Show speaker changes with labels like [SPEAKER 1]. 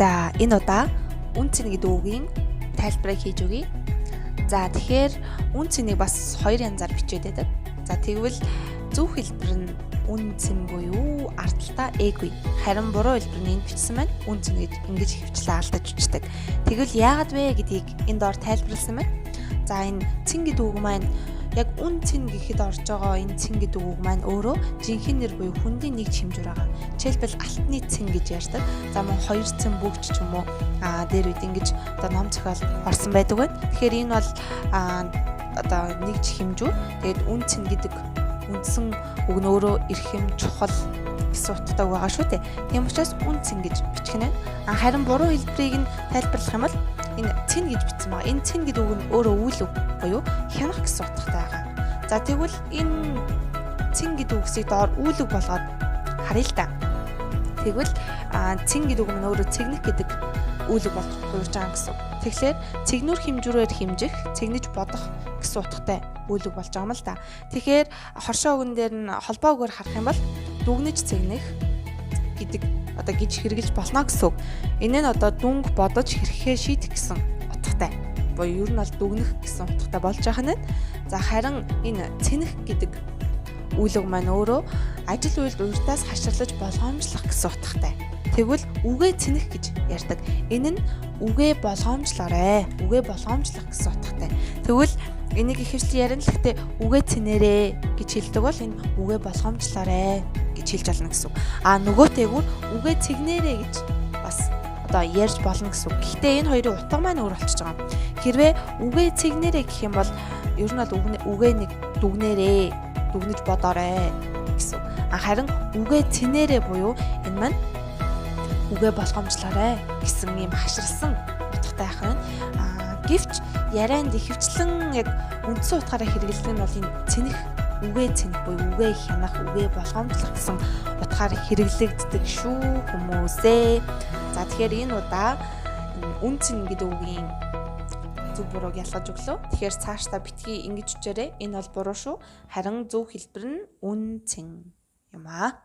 [SPEAKER 1] За, энэ удаа үн цэн гэдэг үгийн тайлбарыг хийж өгье. За, тэгэхээр үн цэнийг бас хоёр янзаар бичээд байдаг. За, тэгвэл зөв хэлбэр нь үн цэн буюу ардталтаа ээгүй. Харин буруу хэлбэр нь энд бичсэн байна. Үн цэн гэж ингэж хөвчлээ алдаж бичдэг. Тэгвэл яагаад вэ гэдгийг энэ доор тайлбарласан байна. За, энэ цэн гэдэг үг маань яг үн цэн гэхэд орж байгаа энэ цэн гэдэг үг маань өөрөө жинхэнэ нэр буюу хүндийн нэг хэмжүүр байгаа. Жишээлбэл алтны цэн гэж ярьдаг. За, мөн хоёр цэн бүгч ч юм уу дээр үед ингэж одоо ном зохиол орсон байдаг байна. Тэгэхээр энэ бол одоо нэг хэмжүүр. Тэгээд үн цэн гэдэг үндсэн үг нь өөрөө эрхэм, чухал гэсэн утгатай байгаа шүү дээ. Тийм учраас үн цэн гэж бичих нь. Харин буруу хэлбэрийг нь тайлбарлах юм бол энэ цэн гэж бичсэн байгаа. Энэ цэн гэдэг үг нь өөрөө үйл үг буюу хянах гэсэн утгатай байгаа. За, тэгвэл энэ цэн гэдэг үгсийг доор үйл үг болгоод харъя л да. Тэгвэл цэн гэдэг үг нь өөрөө цэгнэх гэдэг үйл үг болж хувирж байгаа гэсэн. Тэгэхээр цэгнүүр хэмжүүрээр хэмжих, цэгнэж бодох гэсэн утгатай үйл үг болж байгаа юм л да. Тэгэхээр хоршоо үгэн дээр нь холбоо үгээр харах юм бол дүгнэж цэгнэх гэдэг одоо гэж хэрэгжилж болно гэсэн үг. Энэ нь одоо дүнг бодож хэрэгхээ шийдэх гэсэн утгатай. Буюу ер нь бол дүгнэх гэсэн утгатай болж байгаа нь. За, харин энэ цэнэх гэдэг үйл үг маань өөрөө ажил үйлд урьдаас хаширлаж болгоомжлох гэсэн утгатай. Тэгвэл үгээ цэнэх гэж ярьдаг. Энэ нь үгээ болгоомжлоорой. Үгээ болгоомжлох гэсэн утгатай. Тэгвэл энийг ихэвчлэн ярина л гэхдээ үгээ цэнээрээ гэж хэлдэг бол энэ үгээ болгоомжлоорой гэж хэлж болно гэсэн үг. А нөгөөтэйгүр үгээ цэгнээрээ гэж бас одоо ярьж болно гэсэн үг. Гэхдээ энэ хоёрын утга маань өөр болчихж байгаа. Хэрвээ үгээ цэгнээрээ гэх юм бол ер нь бол үгээ нэг дүгнээрээ, дүгнэж бодоорой гэсэн үг. А харин үгээ цэнээрээ буюу энэ маань үгээ болгоомжлоорой гэсэн ийм хаширсан утгатай байх нь. Гэвч ярианд ихэвчлэн яг үндсэн утгаараа хэрэглэдэг нь бол энэ цэнэх, үгээ цэнэх буюу үгээ хянах, үгээ болгоомжлох гэсэн утгаар хэрэглэгддэг шүү хүмүүсээ. За, тэгэхээр энэ удаа үн цэн гэдэг үгийн зөв бурууг ялгаж өглөө. Тэгэхээр цаашдаа битгий ингэж үчээрэй. Энэ бол буруу шүү. Харин зөв хэлбэр нь үн цэн юм аа.